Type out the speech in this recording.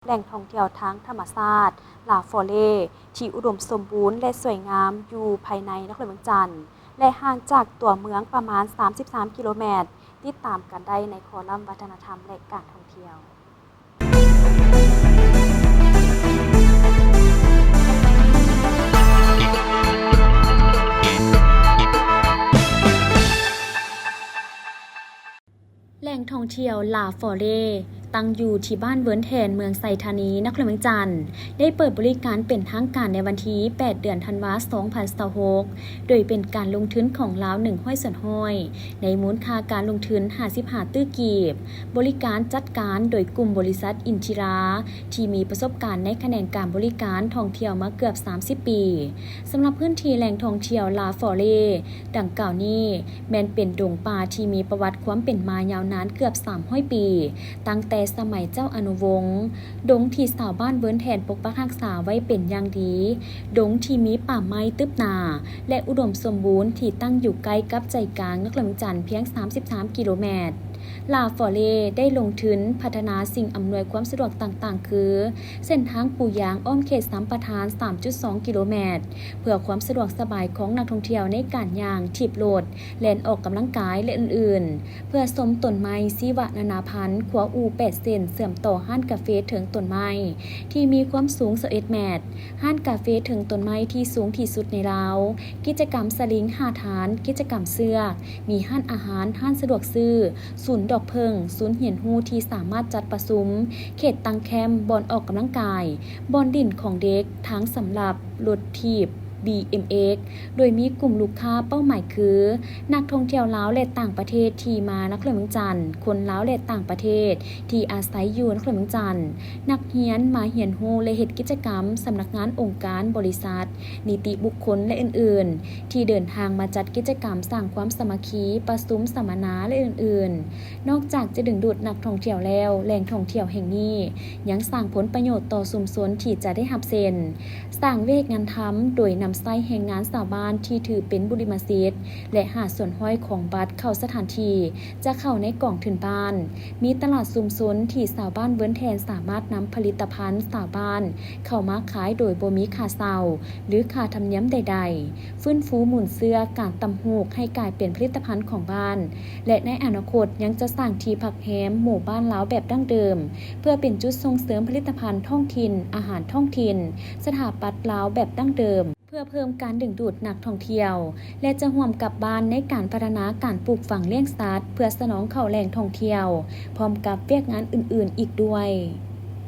ແຫຼ່ງທ່ອງທ່ຽວທາງທຳມະຊາດ ລາຟອເລ ທີ່ອຸດົມສົມບູນ ແລະ ສວຍງາມຢູ່ພາຍໃນນະຄອນຫຼວງວຽງຈັນ ແລະ ຫ່າງຈາກຕົວເມືອງປະມານສາມສິບສາມກິໂລແມັດ. ຕິດຕາມກັນໄດ້ໃນຄໍລັມວັດທະນະທຳ ແລະ ການທ່ອງທ່ຽວ. ແຫຼ່ງທ່ອງທ່ຽວລາຟອເລ ຕັ້ງຢູ່ທີ່ບ້ານເວີນແທນ ເມືອງໄຊທານີ ນະຄອນຫຼວງວຽງຈັນ ໄດ້ເປີດບໍລິການເປັນທາງການໃນວັນທີແປດ ເດືອນທັນວາ ສອງພັນຊາວຫົກ ໂດຍເປັນການລົງທຶນຂອງລາວໜຶ່ງຮ້ອຍສ່ວນຮ້ອຍ ໃນມູນຄ່າການລົງທຶນຫ້າສິບຫ້າຕື້ກີບ. ບໍລິການຈັດການໂດຍກຸ່ມບໍລິສັດອິນທິລາ ທີ່ມີປະສົບການໃນຂະແໜງການບໍລິການທ່ອງທ່ຽວມາເກືອບສາມສິບປີ. ສຳລັບພື້ນທີ່ແຫຼ່ງທ່ອງທ່ຽວລາຟອເລ ດັ່ງກ່າວນີ້ ແມ່ນເປັນດົງປ່າທີ່ມີປະຫວັດຄວາມເປັນມາຍາວນານເກືອບສາມຮ້ອຍປີ, ຕັ້ງແຕ່ສະໄໝເຈົ້າອະນຸວົງ. ດົງທີ່ຊາວບ້ານເວີນແທນປົກປັກຮັກສາໄວ້ເປັນຢ່າງດີ, ດົງທີ່ມີປ່າໄມ້ຕຶບໜາ ແລະ ອຸດົມສົມບູນ ທີ່ຕັ້ງຢູ່ໃກ້ກັບໃຈກາງນະຄອນຫຼວງວຽງຈັນພຽງສາມສິບສາມກິໂລແມັດ. ລາຟອເລ ໄດ້ລົງທຶນພັດທະນາສິ່ງອຳນວຍຄວາມສະດວກຕ່າງໆ ຄື ເສັ້ນທາງປູຢາງອ້ອມເຂດສຳປະທານສາມຈຸດສອງກິໂລແມັດ ເພື່ອຄວາມສະດວກສະບາຍຂອງນັກທ່ອງທ່ຽວໃນການຍ່າງ, ຖີບລົດ, ແລ່ນອອກກຳລັງກາຍ ແລະ ອື່ນໆ. ເພື່ອຊົມຕົ້ນໄມ້ຊີວະນານາພັນ, ຂົວອູແປດເສັ້ນເຊື່ອມຕໍ່ຮ້ານກາເຟເທິງຕົ້ນໄມ້ ທີ່ມີຄວາມສູງຊາວເອັດແມັດ, ຮ້ານກາເຟເທິງຕົ້ນໄມ້ທີ່ສູງທີ່ສຸດໃນລາວ, ກິດຈະກຳສະລິງຫ້າທ່ານ, ກິດຈະກຳເຊືອກ, ມີຮ້ານອາຫານ, ຮ້ານສະດວກຊື້, ສູນດອກເຜິ້ງ, ສູນຮຽນຮູ້ທີ່ສາມາດຈັດປະຊຸມ, ເຂດຕັ້ງແຄມ, ບ່ອນອອກກຳລັງກາຍ, ບ່ອນຫຼິ້ນຂອງເດັກ, ທາງສຳລັບລົດຖີບ ບີເອັມເອັກ ໂດຍມີກຸ່ມລູກຄ້າເປົ້າໝາຍຄື ນັກທ່ອງທ່ຽວລາວ ແລະ ຕ່າງປະເທດທີ່ມານະຄອນຫຼວງວຽງຈັນ, ຄົນລາວ ແລະ ຕ່າງປະເທດທີ່ອາໄສຢູ່ນະຄອນຫຼວງວຽງຈັນ, ນັກຮຽນມາຮຽນຮູ້ ແລະ ເຮັດກິດຈະກຳ, ສຳນັກງານອົງການ, ບໍລິສັດ, ນິຕິບຸກຄົນ ແລະ ອື່ນໆ ທີ່ເດີນທາງມາຈັດກິດຈະກຳສ້າງຄວາມສາມັກຄີ, ປະຊຸມສຳມະນາ ແລະ ອື່ນໆ. ນອກຈາກຈະດຶງດູດນັກທ່ອງທ່ຽວແລ້ວ, ແຫຼ່ງທ່ອງທ່ຽວແຫ່ງນີ້ຍັງສ້າງຜົນປະໂຫຍດຕໍ່ຊຸມຊົນທີ່ຈະໄດ້ຮັບ ເຊັ່ນ ສ້າງວຽກງານທຳໂດຍນຳໃຊ້ແຮງງານຊາວບ້ານທີ່ຖືເປັນບຸລິມະສິດ ແລະ ຫ້າສ່ວນຮ້ອຍຂອງບັດເຂົ້າສະຖານທີ່ຈະເຂົ້າໃນກອງທຶນບ້ານ, ມີຕະຫຼາດຊຸມຊົນທີ່ຊາວບ້ານເວີນແທນສາມາດນຳຜະລິດຕະພັນຊາວບ້ານເຂົ້າມາຂາຍໂດຍບໍ່ມີຄ່າເຊົ່າ ຫຼື ຄ່າທຳນຽມໃດໆ, ຟື້ນຟູມູນເຊື້ອການຕ່ຳຫູກໃຫ້ກາຍເປັນຜະລິດຕະພັນຂອງບ້ານ ແລະ ໃນອະນາຄົດຍັງຈະສ້າງທີ່ພັກແຮມໝູ່ບ້ານລາວແບບດັ້ງເດີມ ເພື່ອເປັນຈຸດສົ່ງເສີມຜະລິດຕະພັນທ້ອງຖິ່ນ, ອາຫານທ້ອງຖິ່ນ, ສະຖາປັດລາວແບບດັ້ງເດີມ ເພື່ອເພີ່ມການດຶງດູດນັກທ່ອງທ່ຽວ ແລະ ຈະຮ່ວມກັບບ້ານໃນການພັດທະນາການປູກຝັງລ້ຽງສັດ ເພື່ອສະໜອງເຂົ້າແຫຼ່ງທ່ອງທ່ຽວ ພ້ອມກັບວຽກງານອື່ນໆອີກດ້ວຍ.